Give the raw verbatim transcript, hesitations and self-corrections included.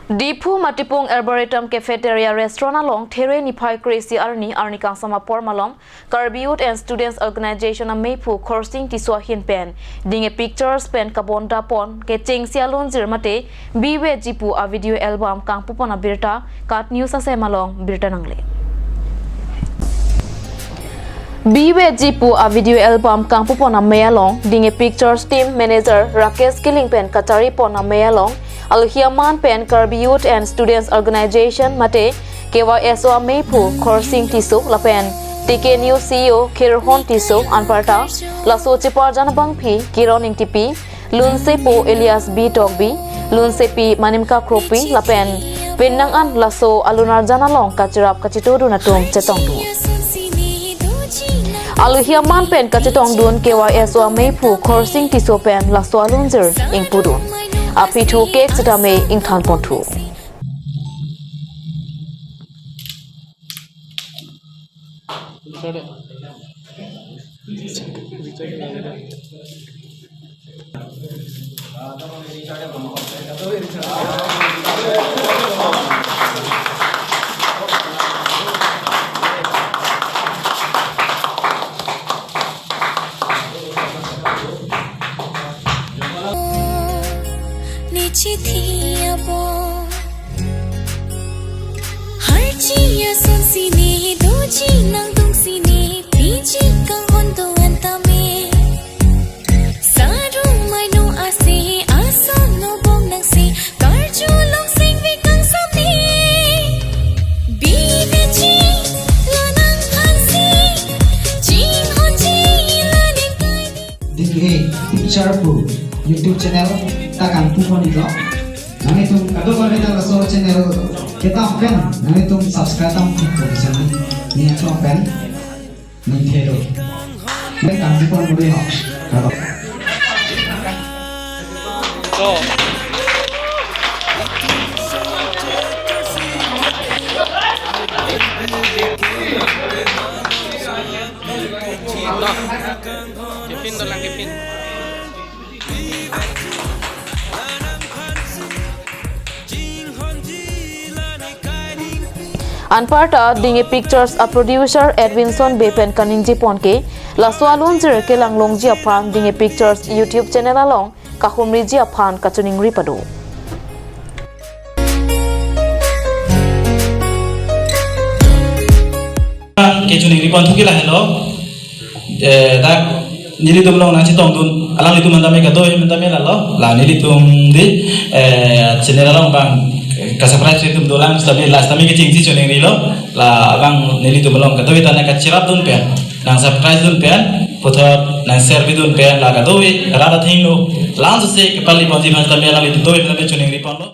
Diphu Matipung Arboretum Cafeteria Restaurant along There niphai kre-isi arni, arni kangsam apor malom, Karbi Youth and Students Organization ameiphu Khorsing Tisso ahin pen Dinghe Pictures pen kabondapon kechengsi alunjir mate Bive Ji Pu a video album kangpupon abirta KAT News asem along birta nangle. Bive Ji Pu a video album kangpupon amei along Dinghe Pictures team manager Rakesh Killing pen kacharipon amei along alohi aman pen Karbi Youth and Students Organization mate K Y S O ameiphu Khorsing Tisso lapen T K News C E O Khirhon Tisso anparta laso cheparjan abangpi Kiron Ingtipi, lunsepo Elias B Tokbi, lunsepi Manimka Kropi lapen penang an laso alunarjan along kachirap kachitodun atum chetongdun. Alohi aman pen kachetongdun K Y S O ameiphu Khorsing Tisso pen laso alunjir ingpudun. Aphi thu kek sitame ingthanponthu. Ne chithi abang. Harchi asonsi ne, doji nangdungsi ne, piji kanghon do-an tame. Sarung maino ase, ason no bong nangsi, karju longsing vek kangsam ne. Bive Ji, la nangphansi, chinghonji, la ningkai ne. Dinghe Picture pu YouTube channel ta kangpupon iklo. Nanglitum kadokave ta laso channel kedam pen nanglitum subscribe dam thik po, bisa ni, ni aklong pen ni thero. Ni kangpupon budi ho. Kado. So. Kepin dolang, kepin. Anparta Dinghe Pictures a producer Edwinson Bey pen kaningjepon ke laso alunjir kelang longji aphan Dinghe Pictures YouTube channel along kahumriji aphan kachiningri pado. Kachiningri pon thuki lahelo. Eh, dak nelitum along nangchetongdun alanglitum aphan tame kadokave aphan tame lalo. La nelitum dei, eh, channel along bang, eh, ka-subscribe si tum dolang, sitame last time kechengsi chiningrilo. La abang nelitum along kadokave ta nangkachirapdun pen, nangsubscribe dun pen, puthot nangshare pidun pen, la kadokave rat athengno langsi kepali ponji aphan tame alanglitum kadokave aphan tame chiningri ponlo.